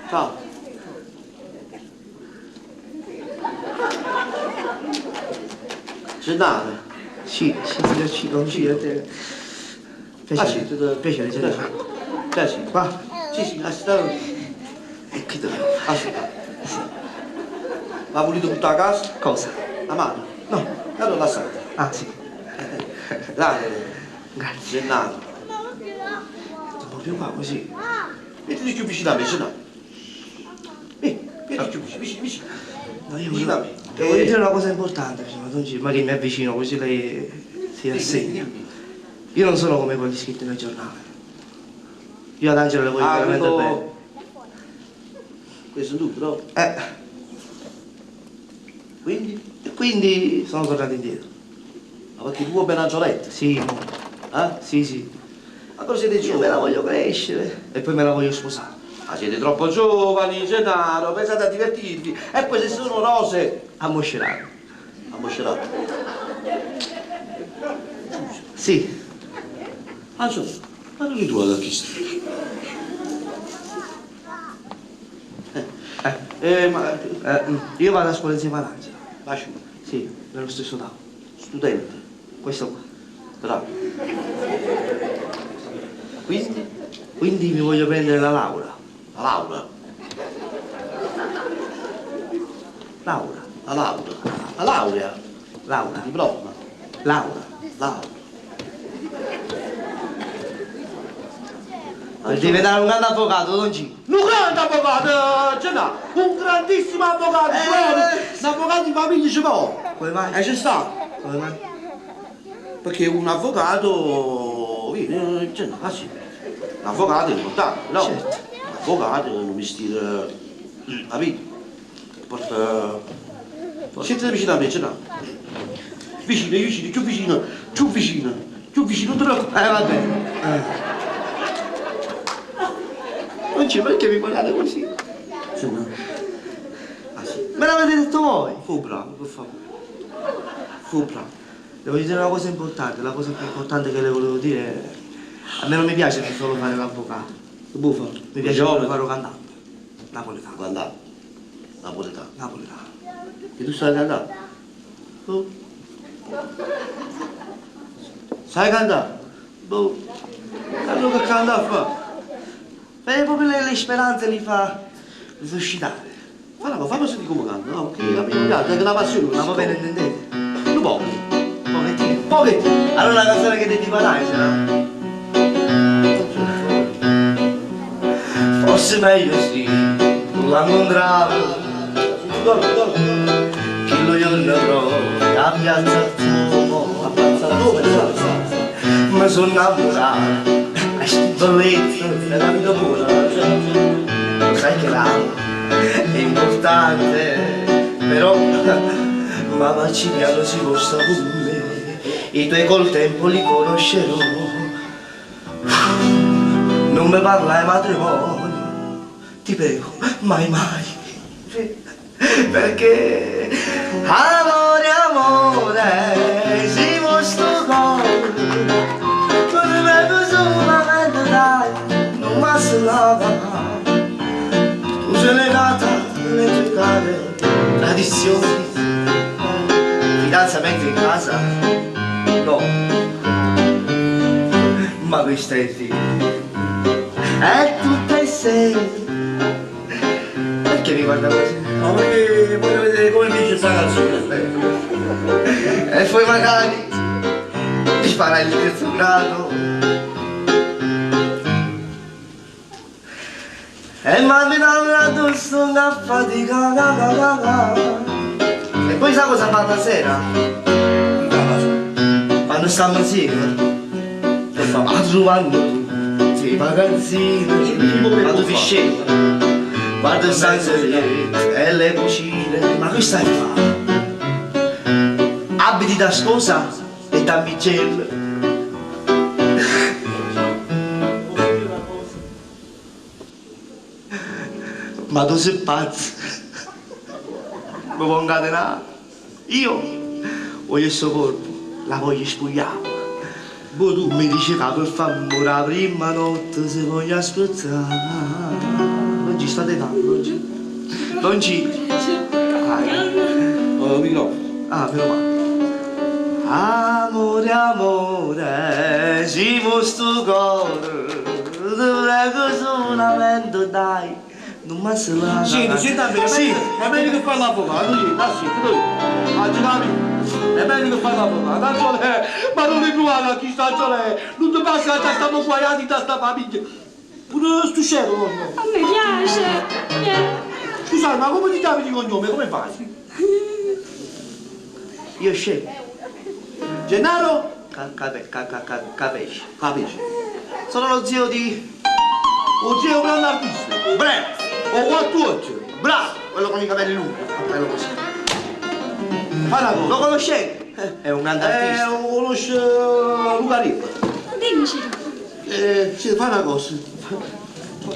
Ciao. Gennaro. Sì, sì, sì, sì, non ci te. Ah, Piacere, sì, ti- piacere, Gennaro. Piacere. Qua. Sì, sì, ah, E che dobbiamo ah, fare? sì. L'ha voluto buttare a casa? Cosa? La mano? No. E allora lasciate. Ah, sì. Dai, Grazie. Gennaro. Proprio qua così. Mettiti più vicino a me, Gennaro. Vieni, vieni più vicino, vicino, vicino. No, io Vicino a volevo, me. le voglio dire una cosa importante, insomma, Don Gino, magari mi avvicino così lei si rassegna. Io non sono come quelli scritti nel giornale. Io ad Angela le voglio Ah, veramente quello- bene. Questo è tutto, no? Quindi? E quindi sono tornato indietro. Ma perché tu vuoi bene Angioletto? Sì, molto. Eh? Sì, sì. Allora siete Io me la giovani. voglio crescere e poi me la voglio sposare. Ma siete troppo giovani, Gennaro, pensate a divertirvi. E poi se sono rose... A Moscerano. A Moscerano. Sì. Angelo, ma non tu da chi stai? Ma... Io vado a scuola insieme ad Angela. Bacio, Sì, nello stesso tavolo. studente, Questo qua. bravo. Quindi? Quindi mi voglio prendere la laurea. La laurea. Laura. La laurea. La laurea. Laura. Diploma. Laura. Laurea. Per diventare un grande avvocato, Don Gino. Un grande avvocato, Gennaro, un grandissimo avvocato, un avvocato di famiglia ci vuole. Come mai? E ci sta. Come mai? Perché un avvocato, viene, Gennaro, ah sì, l'avvocato è importante, no? Certo. L'avvocato è un mestiere, capito? Porta... Siete vicino a me, Gennaro. Vicino, vicino, più vicino, più vicino, più vicino, non te lo... Va bene. Don Gino, perché mi guardate così? Gennaro. Ah sì, Me l'avete detto voi. fu bravo, per favore. Fu bravo. Le voglio dire una cosa importante, la cosa più importante che le volevo dire. A me non mi piace solo fare l'avvocato. Che vuoi fare? Mi piace Geometra. fare un cantante. Napoletano. Cantante. Napoletano. Napoletano. Che tu sai cantare? Boh. Sai cantare? Boh. Allora che canta a fare? Proprio le speranze li fa risuscitare. Ma no, ma fammi sentire come canta, no? Perché a me mi piace, è una passione. Ma voi ve ne intendete? Un poco. Un pochettino. Pochettino. Allora la canzone che dedico ad Angela. Forse meglio sì, non la incontravo. Che lo giorno proprio a Piazza Duomo, A Piazza Duomo, Mi sono innamorato, a sti bellezza, è la vita pura. Lo sai che l'amo, è importante, però ma facci piano si può stare con me, i tuoi col tempo li conoscerò. Non mi parla di matrimonio, ti prego, mai mai, perché amore, amore, si mostra cuore, non mi solamente dai, non mi lava. Tu sei legata alle tue care tradizioni, fidanzamento in casa? No, ma questa è sì. È tutte e sei. Perché mi guarda così? No, perché voglio vedere come dice questa canzone. E poi magari ti farai il terzo grado. E mi danno sto una fatica. La, la, la, la. E poi sa cosa fa la sera? Quando stiamo insieme? Che fa? A trovando tutti i magazzini, quando ti scemo, guarda il stanze e le cucine, ma che stai a fare? Abiti da sposa e damigella. Ma tu sei pazzo. Mi vuoi incatenare? Io voglio il suo corpo, la voglio spogliare. Boh, tu mi dici che per fare la prima notte si voglia aspettare. Don Cì, state calmo, Don Cì. Don Cì. Ah, Oh, microfono. Ah, meno male. Amore, amore, si sto cuore, ti prego solamente dai, non mi se la... Senti, senti a me, è Sì. meglio, è meglio che fai l'avvocato, sì, dai, sì, tu. Ah, capito? È meglio che fai l'avvocato, tanto lei, ma non è provare a chi sta lei, non ti passa che stiamo guaiati da sta famiglia. Pure sto scemo, no, no. A me piace. Scusate, ma come ti chiami di cognome? Come fai? Io scemo. Gennaro? Cape, ca, ca, ca, capisci. Capisci? Sono lo zio di... O zio è un grande artista. Bravo, O quattro bravo, quello con i capelli lunghi, quello così. Fai una cosa. Lo conoscete? È un grande artista. Conosce Luca Ripa. Dimmi, Ciro. Sì, fai una cosa.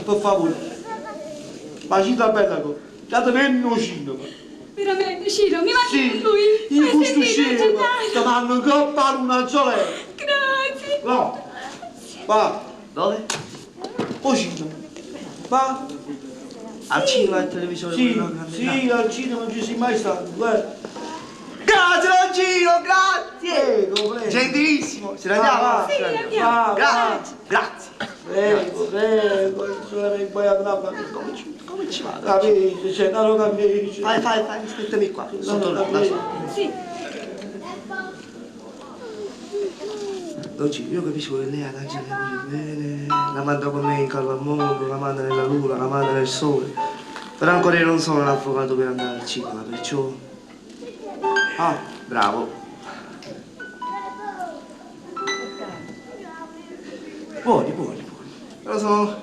Per favore. Ma ci bella cosa. Già te vengo cinema. Veramente, Ciro, mi mandi Sì, con lui. in Hai questo sentito, cinema Gennaro? ti vanno in coppa a una sola. Grazie. No. Va, Dove? o cinema. Va. Al cinema, al televisore. Sì, quello grande. sì, al cinema non ci sei mai stato. Guarda. Grazie Don Ciro, grazie! Prego, prego. Gentilissimo, ce ne Va, andiamo? va. Sì, Ce ne andiamo. Va, va. Grazie, grazie. Prego, prego, insomma, mi sbagliato una famiglia. Come ci vado? Capisci, Gennaro capisci. Fai, fai, fai, aspettami qua. Sono tornato. da solo. Sì. Don Ciro, io capisco che lei ad Angela vuole bene, la manda con me in caldo al mondo, la manda nella luna, la manda nel sole. Però ancora io non sono un avvocato per andare al cinema, perciò... Ah, Bravo. buoni, buoni, buoni. Però sono...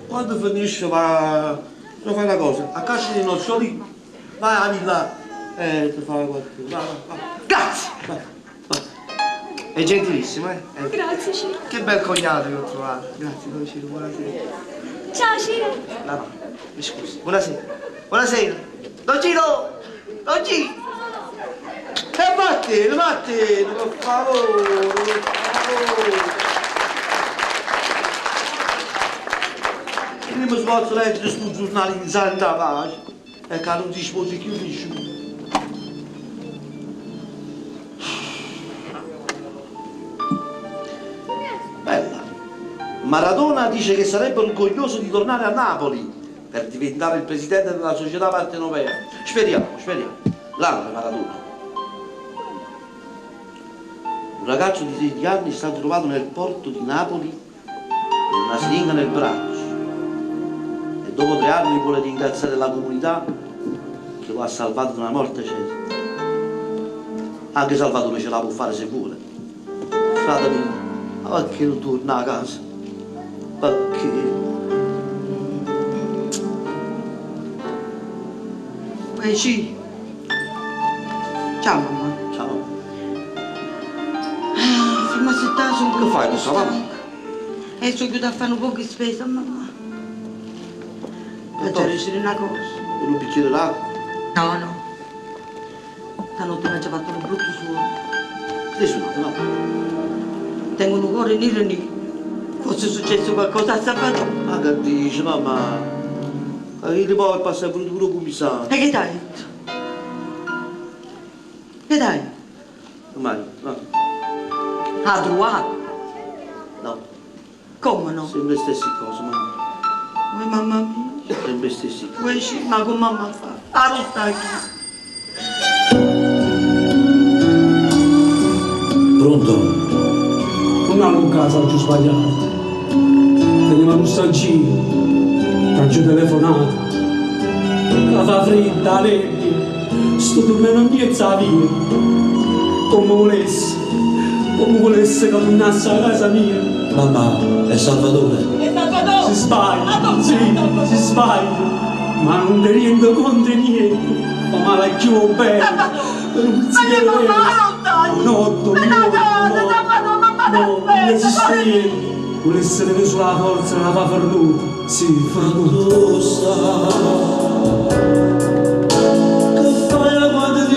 Quando finisce va... Tu fai una cosa, a casa di nocciolini, vai a villa e ti fai qualche... Va, va, va. Grazie! va, va. È gentilissimo, eh? Grazie, Ciro. Che bel cognato che ho trovato. Grazie, Don Ciro, buonasera. Ciao, Ciro. No, no, mi scusi. Buonasera. Buonasera. Don Ciro! Don Ciro! E vattene, vattene, per favore, per favore. Io mi posso leggere sto giornale in santa pace e che non si sposi più nessuno. Bella. Maradona dice che sarebbe orgoglioso di tornare a Napoli per diventare il presidente della società partenopea. Speriamo, speriamo. Grande Maradona. Un ragazzo di 16 anni è stato trovato nel porto di Napoli con una siringa nel braccio e dopo 3 anni vuole ringraziare la comunità che lo ha salvato da una morte certa. Anche Salvatore ce la può fare se vuole. Frate mio, ma perché non torna a casa? Perché? Uè, sì. Ciao mamma. Ciao. Ah, Fermo a settare, sono Che fai adesso, mamma? E sono chiusa a fare un po' di spesa, mamma. Faccio riuscire una cosa. Con un bicchiere d'acqua? No, no. Stanotte mi ha già fatto un brutto suono. Che sei suonato, no? Tengo un cuore nero nero. Forse è successo qualcosa a Salvatore. Ma che dici, mamma? Che poi passa pure pure commissario. E che t'hai detto? Che dai? Ormai, no. Ha trovato? No. Come no? Sempre le stesse cose, mamma. Uè, mamma mia. Sempre le stesse cose. Uè, sì, ma come mamma fa? A rotta chi? Pronto? Non hanno casa, ho sbagliato. Teneva nostalgia, ti ho telefonato. La fa fredda, la nebbia, sto dormendo in mezzo alla via. Come volesse, come volesse che tornasse a casa mia. Mamma, è Salvatore. È Salvatore! Si sbaglia, sì, si sbaglia, ma non ti rendo conto di niente. Fa male a chi vuole bene. Salvatore! Per un Ma che pizzico mamma non dai! Un otto, Ma un no, otto, no, Salvatore, mamma no, non t'aspetta, esiste niente. Volesse tenere sulla forza la fa perduta, sì, perduta. Tu sai che fai quando ti